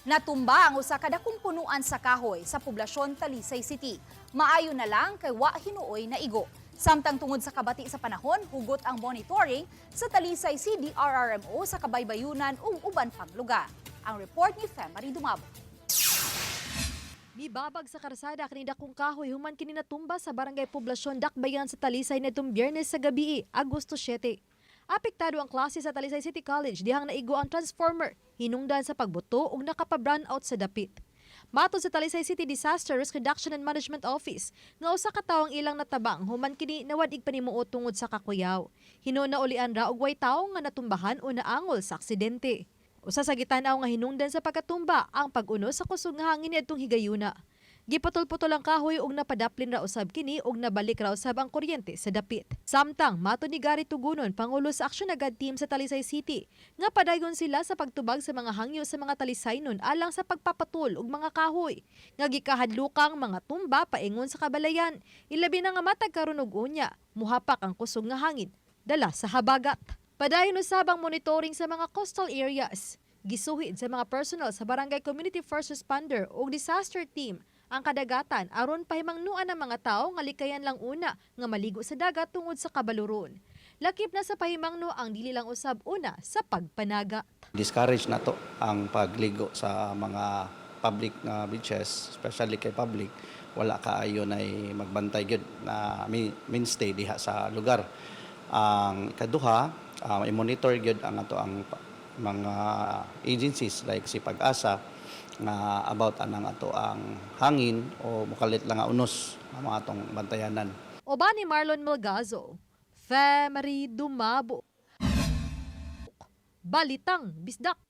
Natumba ang usa ka dakong punuan sa kahoy sa poblasyon Talisay City. Maayo na lang kay wa hinuoy na igo. Samtang tungod sa kabati sa panahon, hugot ang monitoring sa Talisay CDRRMO sa kabaybayunan ug uban pang lugar. Ang report ni Femary Dumabo. Mibabag sa karsada kini dakong kahoy human kini natumba sa barangay Poblasyon Dakbayan sa Talisay nitong Biyernes sa gabi, Agosto 7. Apektado ang klase sa Talisay City College dihang naigo ang transformer, hinungdan sa pagbuto ug nakapa-brown out sa dapit. Matod sa Talisay City Disaster Risk Reduction and Management Office, nga usa ka tawo ang ilang natabang human kini nawad-ig panimuot tungod sa kakuyaw. Hinuon naulian ra og way tawo nga natumbahan o naangol sa aksidente. Usa sa gitan-aw nga hinungdan sa pagkatumba ang pag-unos sa kusog nga hangin niadtong higayuna. Giputol-putol ang kahoy ug napadapli ra usab kini ug nabalik ra usab ang kuryente sa dapit. Samtang matod ni Gary Tugunon, pangulo sa Aksyon Agad Team sa Talisay City, nga padayon sila sa pagtubag sa mga hangyo sa mga Talisaynon alang sa pagpapatol og mga kahoy. Nga gikahadlokang mga tumba paingon sa kabalayan, ilabi na nga matag karon ug unya, muhapak ang kusog nga hangin dala sa habagat. Padayon usab ang monitoring sa mga coastal areas. Gisuhid sa mga personal sa Barangay Community First Responder o disaster team ang kadagatan aron pahimangnuan ang mga tao nga likayan lang una nga maligo sa dagat tungod sa kabaluron. Lakip na sa pahimangno ang dili lang usab una sa pagpanagat. Discourage na to ang pagligo sa mga public nga beaches, especially kay public wala kaayo nay magbantay gyud na mainstay diha sa lugar. Ang ikaduha, i-monitor gyud ang ato ang mga agencies like si PAGASA nga about anang ato ang hangin o mukalit lang nga unos ang mga atong bantayanan. Uban ni Marlon Melgazo, Femary Dumabo. Balitang Bisdak.